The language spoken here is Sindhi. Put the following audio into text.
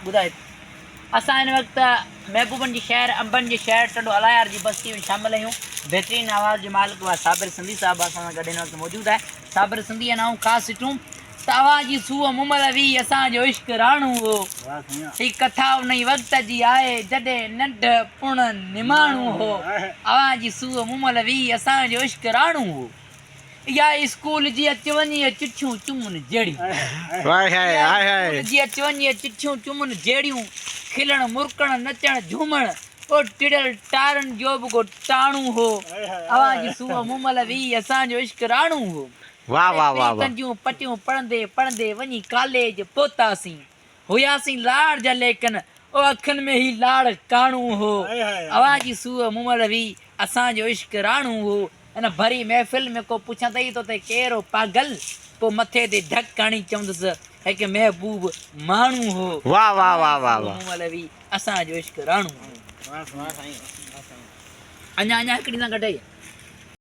ٻڌائي. اسان هن وقت محبوبن جي شهر انبن جي شهر ٽنڊو الايار جي بستي ۾ شامل آهيون. بهترين آواز جي مالڪ ڀاء صابر سنڌي صاحب اسان سان گڏ هن وقت موجود آهي. صابر سنڌي ۽ آئون خاص سٽون ته اوهان جي سوء مومل وي اسان جو عشق راڻو هو. هي ڪٿا انهي وقت جي آهي جڏهن ننڍ پڻ نماڻو هو. اوهان جي سوء مومل وي اسان جو عشق راڻو هو. اها اسڪول جي اچ وڃ اهي چٺيون چمن جهڙيون. اها اسڪول جي اچ وڃ اهي چٺيون چمن جهڙيون. کلڻ مرڪڻ نچڻ جهومڻ او ٽڙيل ٽارن جو به ڪو ٽاڻو هو. اوهان جي سوء مومل وي اسان جو عشق راڻو هو. اڙي پريتن جون پٽيون پڙهندي پڙهندي وڃي ڪاليج پهتاسين. هياسين لاڙ جا ليڪن او اکين ۾ هي لاڙ ڪاڻو هو. اوهان جي سوء مومل هئي اسان جو عشق راڻو هو. ان ڀري محفل ۾ ڪو پڇندئي تو تي ڪير هو پاڳل پوء مٿي تي ڌڪ هڻي چوندس هڪ محبوب ماڻهو هو. اوهان جي سوء مومل هئي اسان جو عشق راڻو هو. اڃا اڃا هڪڙي نه ڪڍئي.